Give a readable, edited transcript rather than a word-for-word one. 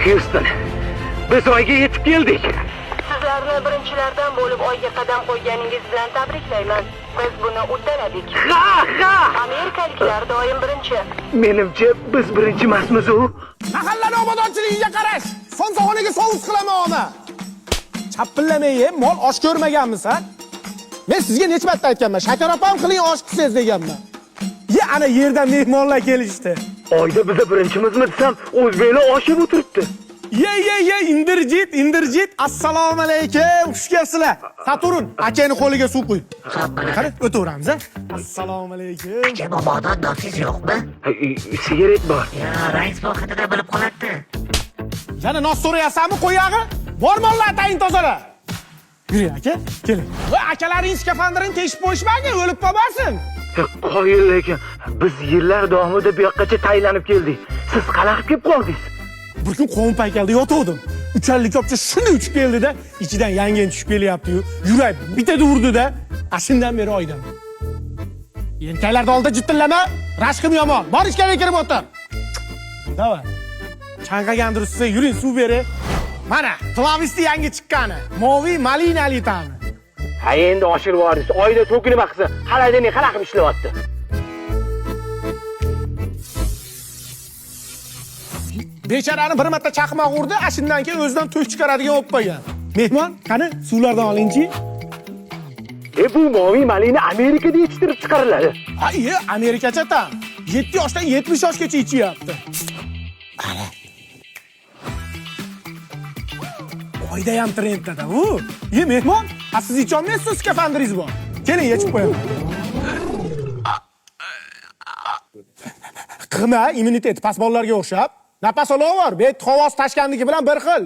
Houston, biz Oyga yetib keldik. Sizlarni birinchilardan bo'lib Oyga qadam qo'yganingiz bilan tabriklayman. Biz buni uddaladik. Ha, ha! Amerikaliklar doim birinchi. Menimcha, biz birinchi emasmiz u. Mahallani obodonchiligiga qarash. Somsaxonaga sovus qilaman ona. Chapillamay ye, mol osh ko'rmaganmisan? Men sizga necha marta aytganman, shakar opam qiling osh qilsangiz deganman. Ye, ana yerdan mehmonlar kelishdi. Oyda biza birinchimizmi desam, o'zbeklar oshib o'tiribdi. Ye, ye, ye, indirjit, indirjit. Assalomu alaykum. Xush kelibsizlar. Saturn, akani qo'liga suv quy. Qani, o'taveramiz a. Assalomu alaykum. Aka, momodan nonsiz yo'qmi? Sigaret bor. Ya, rais vohidida bilib qoladi. Yana nos so'rayapsanmi qo'yag'i? Bor mollar atayin tozala. Yuring aka, keling. Va akalaring skafandirini teshib qo'yishmagin, o'lib qolmasin. Qoyil lekin biz yillar davomida bu yoqqacha tayinlanib keldik. Siz qanaqa kelib qoldingiz? Bir kun qo'm paykalda yotuvdim. Uchalli kopcha shunday uchib keldi-da, ichidan yangen tushib kelyapti-yu. Yurak bitada urdi-da, shundan beri oydaman. Erkaklarni oldida jittillama, rashkim yomon. Bor ichkariga kirib o'tir. Давай. Chanqagandir sizga, yuring suv beri. Mana, Tlavisti yangi chiqqani. Moviy malinali ta'mi. Ha, endi oshirib yubordingiz. Oyda to'ki nima qilsin? Xolodilnik qanaqa qilib ishlayapti? Bechorani bir marta chaqmoq urdi, shundan keyin o'zidan to'k chiqaradigan bo'lib qo'ygan. Mehmon, qani suvlardan olingchi. E bu moviy malina Amerikada yetishtirib chiqariladi. Ha, iye, Amerikacha tam. 7 yoshdan 70 yoshgacha ichyapti. Ana. Oyda ham trendda u. Ye mehmon, a siz icholmaysiz, skafandiringiz bor. Keling, yechib qo'yaman. Qima immunitet past bolalarga o'xshab, napas olaver, bet havosi tashkandiki bilan bir xil.